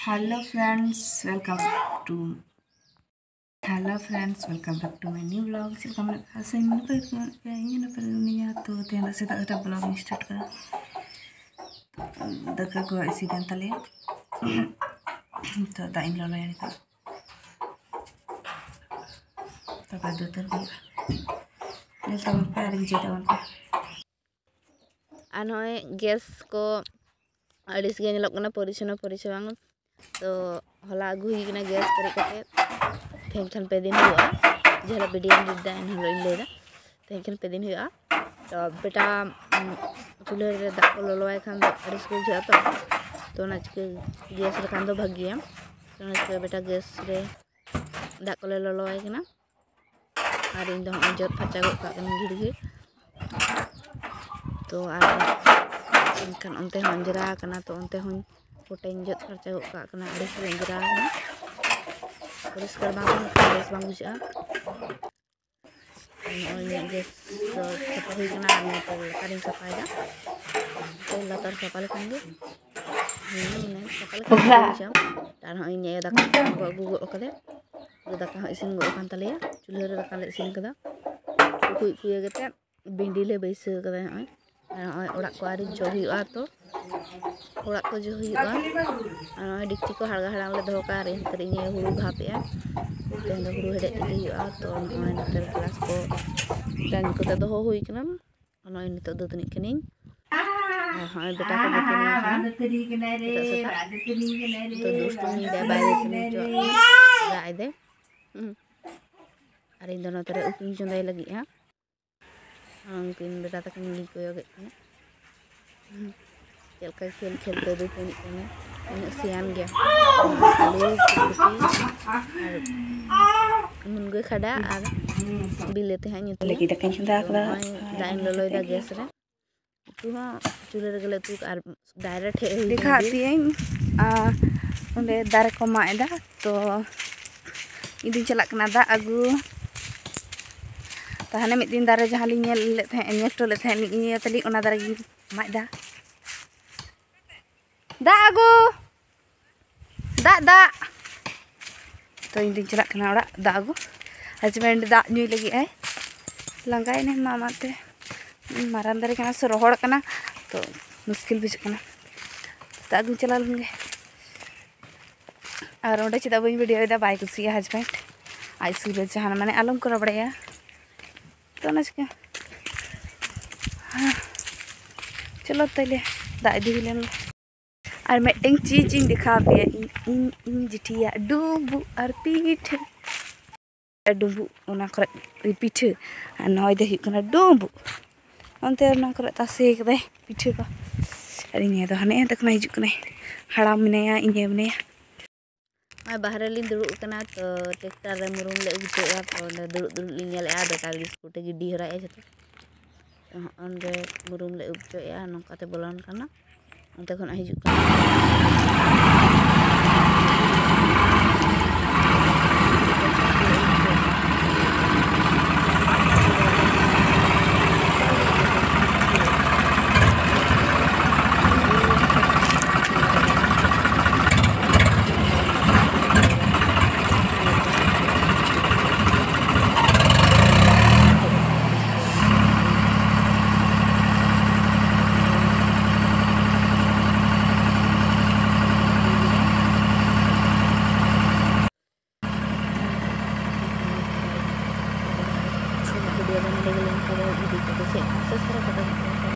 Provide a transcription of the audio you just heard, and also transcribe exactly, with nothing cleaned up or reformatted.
Hello friends, welcome back to Hello friends, welcome back to my new vlog. ᱪᱮᱫ ᱞᱮᱠᱟ ᱢᱮᱱᱟᱜ ᱯᱮᱭᱟ? ᱟᱥᱟᱧ ᱱᱟᱯᱟᱭ ᱜᱮ ᱢᱮᱱᱟᱜ ᱯᱮᱭᱟ, ᱤᱧ ᱦᱚᱸ ᱱᱟᱯᱟᱭ ᱜᱮ ᱢᱤᱱᱟᱹᱧᱟ᱾ ᱛᱚ ᱛᱮᱦᱮᱧ ᱫᱚ ᱥᱮᱛᱟᱜ ᱥᱮᱛᱟᱜ vlog ᱤᱧ start ᱠᱟᱫᱟ᱾ ᱫᱟᱠᱟ ᱠᱚ ᱤᱥᱤᱱ ᱮᱱ ᱛᱟᱞᱮᱭᱟ᱾ ᱛᱚ ᱫᱟᱜ ᱤᱧ ᱞᱚᱞᱚᱭᱟ ᱱᱤᱛᱚᱜ᱾ ᱛᱟᱨᱯᱚᱨᱮ ᱫᱟᱹᱛᱟᱹᱱᱤ ᱦᱩᱭᱩᱜᱼᱟ᱾ ᱧᱮᱞ ᱛᱟᱵᱚᱱ ᱯᱮ ᱟᱨ enjoy ᱛᱟᱵᱚᱱ ᱯᱮ᱾ ᱟᱨ ᱱᱚᱜᱼᱚᱭ gas ᱠᱚ ᱟᱹᱲᱤᱥ ᱜᱮ ᱧᱮᱞᱚᱜ ᱠᱟᱱᱟ, ᱯᱚᱨᱤᱪᱷᱚᱱᱱᱚ ᱯᱚᱨᱤᱪᱷᱚᱱᱱᱚ ᱵᱟᱝ᱾ ᱛᱚ ᱦᱚᱞᱟ ᱟᱹᱜᱩ ᱦᱩᱭ ᱠᱟᱱᱟ gas ᱯᱮᱨᱮᱡ ᱠᱟᱛᱮ, ᱛᱮᱦᱮᱧ ᱠᱷᱟᱱ ᱯᱮ ᱫᱤᱱ ᱦᱩᱭᱩᱜᱼᱟ᱾ ᱡᱮ ᱦᱤᱞᱳᱜ video ᱤᱧ edit ᱮᱫᱟ ᱮᱱ ᱦᱤᱞᱳᱜ ᱤᱧ ᱞᱟᱹᱭᱫᱟ, ᱛᱮᱦᱮᱧ ᱠᱷᱟᱱ ᱯᱮ ᱫᱤᱱ ᱦᱩᱭᱩᱜᱼᱟ᱾ ᱛᱚ ᱵᱮᱴᱟ, ᱩᱸ, ᱪᱩᱞᱦᱟᱹ ᱨᱮ ᱫᱟᱜ ᱠᱚ ᱞᱚᱞᱚᱣᱟᱭ ᱠᱷᱟᱱ ᱫᱚ ᱟᱹᱲᱤᱥ ᱜᱮ ᱵᱩᱡᱷᱟᱹᱜᱼᱟ ᱛᱚ᱾ ᱛᱚ ᱚᱱᱟ ᱪᱤᱠᱟᱹ gas ᱨᱮᱠᱷᱟᱱ ᱫᱚ ᱵᱷᱟᱹᱜᱤᱭᱟ᱾ ᱛᱚ ᱚᱱᱟ ᱪᱤᱠᱟᱹ ᱵᱮᱴᱟ gas ᱨᱮ ᱫᱟᱜ ᱠᱚᱞᱮ ᱞᱚᱞᱚᱣᱟᱭ ᱠᱟᱱᱟ᱾ ᱟᱨ ᱤᱧ ᱫᱚ ᱦᱚᱸᱜᱼᱚᱭ ᱡᱚᱫ ᱯᱷᱟᱨᱪᱟ ᱜᱚᱫ ᱠᱟᱜ ᱠᱟᱹᱱᱟᱹᱧ ᱜᱷᱤᱲ ᱜᱷᱤᱲ᱾ ᱛᱚ ᱟᱨ ᱮᱱᱠᱷᱟᱱ ᱚᱱᱛᱮ ᱦᱚᱸ ᱚᱸᱡᱽᱨᱟ ᱟᱠᱟᱱᱟ, ᱛᱚ ᱚᱱᱛᱮ ᱦᱚᱸᱧ ᱯᱚᱴᱟᱧ ᱡᱚᱫ ᱯᱷᱟᱨᱪᱟ ᱜᱚᱫ ᱠᱟᱜ ᱠᱟᱱᱟ᱾ ᱟᱹᱰᱤ ᱥᱟᱺᱜᱤᱧ ᱚᱸᱡᱽᱨᱟ ᱟᱠᱟᱱᱟ, ᱯᱚᱨᱤᱥᱠᱟᱨ ᱵᱟᱝ ᱛᱟᱦᱮᱱ ᱠᱷᱟᱱ ᱵᱮᱥ ᱵᱟᱝ ᱵᱩᱡᱷᱟᱹᱜᱼᱟ᱾ ᱟᱨ ᱱᱚᱜᱼᱚᱭ ᱤᱧᱟᱹᱜ gas ᱫᱚ ᱥᱟᱯᱷᱟ ᱦᱩᱭ ᱠᱟᱱᱟ ᱟᱨ ᱱᱚᱛᱮ ᱞᱟᱛᱟᱨᱤᱧ ᱥᱟᱯᱷᱟᱭᱮᱫᱟ᱾ ᱛᱚ ᱞᱟᱛᱟᱨ ᱥᱟᱯᱷᱟ ᱞᱮᱠᱷᱟᱱ ᱜᱮ ᱦᱩᱭᱱᱟ, ᱢᱟᱱᱮ ᱥᱟᱯᱷᱟ ᱞᱮᱠᱷᱟᱱ ᱜᱮ ᱵᱩᱡᱷᱟᱹᱜᱼᱟ᱾ ᱟᱨ ᱱᱚᱜᱼᱚᱭ ᱤᱧ ᱟᱭᱳ ᱫᱟᱠᱟ ᱠᱚ ᱟᱹᱜᱩ ᱜᱚᱫ ᱠᱟᱫᱟ, ᱫᱟᱠᱟ ᱦᱚᱸ ᱤᱥᱤᱱ ᱜᱚᱫ ᱟᱠᱟᱱ ᱛᱟᱞᱮᱭᱟ᱾ ᱪᱩᱞᱦᱟᱹ ᱨᱮ ᱫᱟᱠᱟ ᱞᱮ ᱤᱥᱤᱱ ᱠᱟᱫᱟ, ᱴᱩᱠᱩᱡ ᱠᱩᱭᱟᱹ ᱠᱟᱛᱮ ᱵᱷᱤᱱᱰᱤ ᱞᱮ ᱵᱟᱹᱭᱥᱟᱹᱣ ᱠᱟᱫᱟ ᱱᱚᱜᱼᱚᱭ᱾ ᱟᱨ ᱱᱚᱜᱼᱚᱭ ᱚᱲᱟᱜ ᱠᱚ ᱟᱹᱣᱨᱤ ᱡᱚᱜ ᱦᱩᱭᱩᱜᱼᱟ, ᱛᱚ ᱚᱲᱟᱜ ᱠᱚ ᱡᱚᱜ ᱦᱩᱭᱩᱜᱼᱟ᱾ ᱟᱨ ᱱᱚᱜᱼᱚᱭ ᱰᱮᱠᱪᱤ ᱠᱚ ᱦᱟᱲᱜᱟ ᱦᱟᱲᱟᱝ ᱞᱮ ᱫᱚᱦᱚ ᱠᱟᱜᱼᱟ, ᱟᱨ ᱤᱧ ᱦᱩᱲᱩ ᱵᱷᱟᱯ ᱮᱜᱼᱟ᱾ ᱛᱮᱦᱮᱧ ᱫᱚ ᱦᱩᱲᱩ ᱦᱮᱰᱮᱡ ᱤᱫᱤ ᱦᱩᱭᱩᱜᱼᱟ᱾ ᱛᱚ ᱱᱚᱜᱼᱚᱭ ᱱᱚᱛᱮ ᱨᱮ ᱜᱞᱟᱥ ᱠᱚ ᱴᱟᱝ ᱠᱟᱛᱮ ᱫᱚᱦᱚ ᱦᱩᱭ ᱠᱟᱱᱟ᱾ ᱟᱨ ᱱᱚᱜᱼᱚᱭ ᱱᱤᱛᱚᱜ ᱫᱟᱹᱛᱟᱹᱱᱤᱜ ᱠᱟᱹᱱᱟᱹᱧ᱾ ᱟᱨ ᱦᱚᱸᱜᱼᱚᱭ ᱵᱮᱴᱟ ᱠᱚ ᱫᱟᱹᱛᱟᱹᱱᱤ ᱠᱟᱱᱟ ᱥᱮᱛᱟᱜ ᱥᱮᱛᱟᱜ᱾ ᱱᱤᱛᱚᱜ ᱫᱩᱥᱴᱩᱢᱤ ᱫᱟᱭ, ᱵᱟᱭ ᱫᱟᱹᱛᱟᱹᱱᱤ ᱦᱚᱪᱚᱣᱟᱜ ᱠᱟᱱᱟ, ᱨᱟᱜ ᱮᱫᱟᱭ᱾ ᱦᱩᱸ᱾ ᱟᱨ ᱤᱧ ᱫᱚ ᱱᱚᱛᱮ ᱨᱮ ᱩᱛᱩᱧ ᱪᱚᱸᱫᱟᱭ ᱞᱟᱹᱜᱤᱫ ᱦᱟᱸᱜ᱾ ᱟᱨ ᱩᱱᱠᱤᱱ ᱵᱮᱴᱟ ᱛᱟᱹᱠᱤᱱ ᱜᱤᱧ ᱠᱚᱭᱚᱜᱮᱫ ᱠᱤᱱᱟ᱾ ᱦᱩᱸ᱾ ᱪᱮᱫ ᱞᱮᱠᱟ ᱠᱷᱮᱞ ᱠᱷᱮᱞ ᱛᱮ ᱫᱟᱹᱛᱟᱹᱱᱤᱜ ᱠᱟᱱᱟ᱾ ᱩᱱᱟᱹᱜ ᱥᱮᱭᱟᱱ ᱜᱮᱭᱟ᱾ ᱟᱹᱞᱩ, ᱯᱷᱩᱞᱠᱩᱯᱤ ᱟᱨ ᱢᱩᱱᱜᱟᱹ ᱠᱷᱟᱰᱟ ᱟᱨ ᱵᱤᱞᱟᱹᱛᱤ ᱦᱟᱸᱜ ᱤᱧ ᱩᱛᱩᱭᱟ᱾ ᱞᱟᱹᱜᱤᱫ ᱫᱟᱠᱟᱧ ᱪᱚᱸᱫᱟ ᱟᱠᱟᱫᱟ᱾ ᱱᱚᱜᱼᱚᱭ ᱫᱟᱜ ᱤᱧ ᱞᱚᱞᱚᱭᱮᱫᱟ gas ᱨᱮ᱾ ᱩᱛᱩ ᱦᱚᱸ ᱪᱩᱞᱦᱟᱹ ᱨᱮᱜᱮ ᱞᱮ ᱩᱛᱩ ᱠᱟᱜᱼᱟ ᱟᱨ direct ᱦᱮᱡ ᱦᱩᱭ ᱠᱟᱱᱟ ᱫᱮᱠᱷᱟᱣᱟᱫ ᱵᱤᱨ᱾ ᱯᱮᱭᱟᱹᱧ, ᱟᱨ ᱚᱸᱰᱮ ᱫᱟᱨᱮ ᱠᱚ ᱢᱟᱜ ᱮᱫᱟ, ᱛᱚ ᱤᱧ ᱫᱩᱧ ᱪᱟᱞᱟᱜ ᱠᱟᱱᱟ ᱫᱟᱜ ᱟᱹᱜᱩ᱾ ᱛᱟᱦᱞᱮ ᱢᱤᱫ ᱫᱤᱱ ᱫᱟᱨᱮ ᱡᱟᱦᱟᱸ ᱞᱤᱧ ᱧᱮᱞ ᱞᱮᱫ ᱛᱟᱦᱮᱸᱫ, ᱧᱮᱞ ᱦᱚᱴᱚ ᱞᱮᱫ ᱛᱟᱦᱮᱸᱫ ᱤᱧ ᱤᱭᱟᱹ ᱛᱟᱹᱞᱤᱧ, ᱚᱱᱟ ᱫᱟᱨᱮ ᱜᱮ ᱢᱟᱜ ᱮᱫᱟ᱾ ᱫᱟᱜ ᱟᱹᱜᱩ, ᱫᱟᱜ, ᱫᱟᱜ᱾ ᱛᱚ, ᱤᱧ ᱫᱩᱧ ᱪᱟᱞᱟᱜ ᱠᱟᱱᱟ ᱚᱲᱟᱜ ᱫᱟᱜ ᱟᱹᱜᱩ᱾ Husband ᱫᱟᱜ ᱧᱩᱭ ᱞᱟᱹᱜᱤᱫ ᱟᱭ, ᱞᱟᱸᱜᱟᱭᱮᱱᱟᱭ ᱢᱟ ᱚᱱᱟᱛᱮ᱾ ᱢᱟᱨᱟᱝ ᱫᱟᱨᱮ ᱠᱟᱱᱟ ᱥᱮ ᱨᱚᱦᱚᱲ ᱠᱟᱱᱟ, ᱛᱚ ᱢᱩᱥᱠᱤᱞ ᱵᱩᱡᱷᱟᱹᱜ ᱠᱟᱱᱟ᱾ ᱫᱟᱜ ᱟᱹᱜᱩᱧ ᱪᱟᱞᱟᱣ ᱞᱮᱱ ᱜᱮ᱾ ᱟᱨ ᱚᱸᱰᱮ ᱪᱮᱫᱟᱜ ᱵᱟᱹᱧ video ᱮᱫᱟ, ᱵᱟᱭ ᱠᱩᱥᱤᱭᱟᱜᱼᱟ husband᱾ ᱟᱡ ᱥᱩᱨ ᱨᱮ ᱡᱟᱦᱟᱱ ᱢᱟᱱᱮ ᱟᱞᱚᱢ ᱠᱚᱨᱟᱣ ᱵᱟᱲᱟᱭᱟ, ᱛᱚ ᱚᱱᱟ ᱪᱤᱠᱟᱹ᱾ ᱦᱮᱸ, ᱪᱚᱞᱚ ᱛᱟᱦᱞᱮ ᱫᱟᱜ ᱤᱫᱤ ᱦᱩᱭ ᱞᱮᱱ ᱜᱮ᱾ ᱟᱨ ᱢᱤᱫᱴᱮᱱ ᱪᱤᱡᱽ ᱤᱧ ᱫᱮᱠᱷᱟᱣ ᱟᱯᱮᱭᱟ, ᱤᱧ, ᱤᱧ, ᱤᱧ ᱡᱤᱴᱷᱤᱭᱟᱜ ᱰᱩᱸᱵᱩᱜ ᱟᱨ ᱯᱤᱴᱷᱟᱹ᱾ ᱰᱩᱸᱵᱩᱜ, ᱚᱱᱟ ᱠᱚᱨᱮ ᱯᱤᱴᱷᱟᱹ, ᱟᱨ ᱱᱚᱜᱼᱚᱭ ᱫᱚ ᱦᱩᱭᱩᱜ ᱠᱟᱱᱟ ᱰᱩᱸᱵᱩᱜ᱾ ᱚᱱᱛᱮ ᱚᱱᱟ ᱠᱚᱨᱮ ᱛᱟᱥᱮ ᱠᱟᱫᱟᱭ ᱯᱤᱴᱷᱟᱹ ᱠᱚ᱾ ᱟᱨ ᱤᱧ ᱟᱭᱳ ᱫᱚ ᱦᱟᱱᱮ ᱦᱟᱱᱛᱮ ᱠᱷᱚᱱᱟᱜ ᱦᱤᱡᱩᱜ ᱠᱟᱱᱟᱭ, ᱦᱟᱲᱟᱢ ᱢᱮᱱᱟᱭᱟ, ᱤᱧ ᱟᱭᱳ ᱢᱮᱱᱟᱭᱟ᱾ ᱱᱚᱜᱼᱚᱭ ᱵᱟᱦᱨᱮ ᱞᱤᱧ ᱫᱩᱲᱩᱵ ᱟᱠᱟᱱᱟ, ᱛᱚ tractor ᱨᱮ ᱢᱩᱨᱩᱢ ᱞᱮ ᱟᱹᱜᱩ ᱦᱚᱪᱚᱭᱮᱫᱼᱟ, ᱛᱚ ᱚᱸᱰᱮ ᱫᱩᱲᱩᱵ ᱫᱩᱲᱩᱵ ᱞᱤᱧ ᱧᱮᱞᱮᱫᱼᱟ, ᱵᱮᱠᱟᱨ ᱵᱤᱥᱠᱩᱴ ᱮ ᱜᱤᱰᱤ ᱦᱚᱨᱟᱭᱮᱫᱼᱟ ᱡᱚᱛᱚ᱾ ᱛᱚ ᱦᱚᱸᱜᱼᱚ ᱱᱚᱸᱰᱮ ᱢᱩᱨᱩᱢ ᱞᱮ ᱟᱹᱜᱩ ᱦᱚᱪᱚᱭᱮᱫᱼᱟ, ᱱᱚᱝᱠᱟᱛᱮ ᱵᱚᱞᱚᱱ ᱠᱟᱱᱟ, ᱚᱱᱛᱮ ᱠᱷᱚᱱᱟᱜ ᱦᱤᱡᱩᱜ ᱠᱟᱱᱟ᱾ Video ᱫᱚ ᱱᱚᱰᱮ ᱜᱮᱞᱤᱧ ᱢᱩᱪᱟᱹᱫᱟ᱾ ᱡᱩᱫᱤ ᱠᱚ ᱠᱩᱥᱤᱭᱟᱜ ᱠᱷᱟᱱ subscribe ᱠᱟᱛᱮ